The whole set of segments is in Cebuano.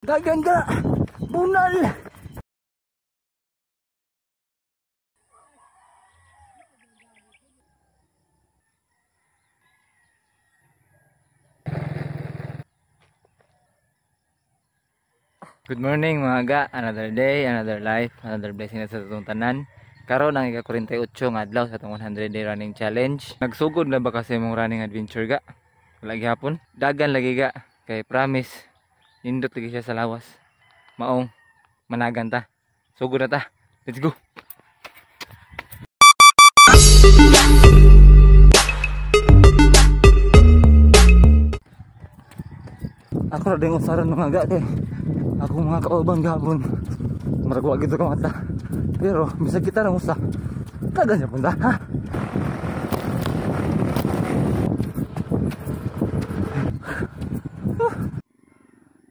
Dagan ka! Bunal! Good morning, mga ga. Another day, another life, another blessing na sa atong tanan. Karon ang ika-48 nga adlaw sa atong 100 day running challenge. Nagsugod na ba kasi mong running adventure, ga? Wala gihapon. Dagan lagi, ga. Kay promise, nindot lagi siya sa lawas. Maong managan ta. Sugod na ta. Let's go. Ako na din usaran, mga ga, kay ako mga kauban gabon. Murag wa gid ka mata. Pero bisag kita nang usa. Tagan siya punta, ha?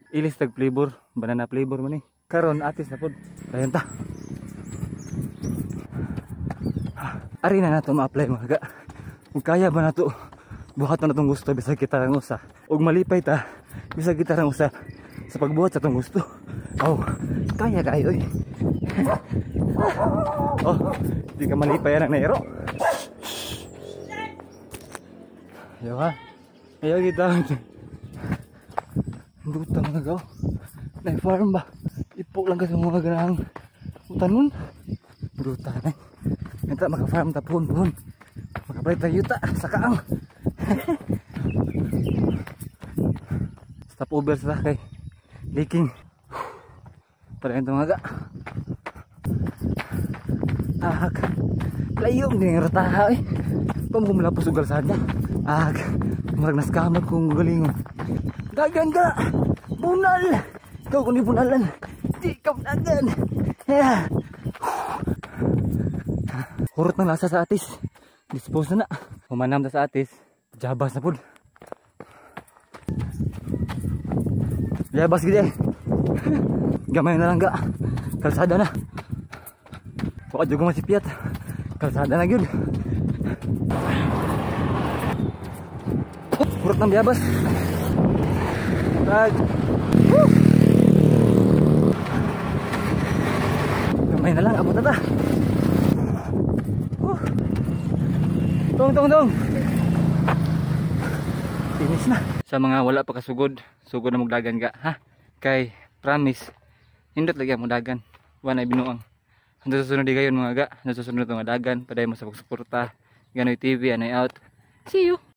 Ilis tag flavor, banana flavor man eh. Karon atis na pod. Dayon ta. Ari na nato ma-apply, mga ga. Ug kaya ba nato buhat na natong gusto bisag kita lang usa? Ug malipay ta bisag kita lang usa sa pagbuhat sa atong gusto. Oh, kaya kayo eh. Oh, di ka malipay ang nairo. Ayaw ha. Ayaw kita. Duta, mga gaw. Na farm ba? Ipok lang kasi mga ganang utanon. Duta na. Minta maka-farm ta puhon puhon. Makapalit tayo yuta sa kaang. Stop over sa kay leaking. Para ito, mga ga. Ahak. Layo din ang rataha eh. Pamumulapos og kalsada. Ahak. Murag naskamot kong galingon. Dagan ka! Bunal! Ikaw kung di bunalan. Di ka dagan! Yeah. Hurot ng lasa sa atis. Dispose na na. Humanam ta sa atis. Jabas na pud. Jabas gid eh. Gamay na lang, ga. Kalsada na. Wa jud ko masipiyat. Kalsada na gyud. Hurot ng biyabas. Tag. Woo! Gamay na lang, abot na ta. Woo! Tong tong tong. Finish na. Sa mga wala pa kasugod, sugod na magdagan, ga, ha? Kay promise, nindot lagi ang dagan. Wa na binuang. Hanggang sa susunod di gayon, mga ga. Hanggang sa susunod nga dagan, paday mo sa pagsuporta. Ganoy TV, anay out. See you.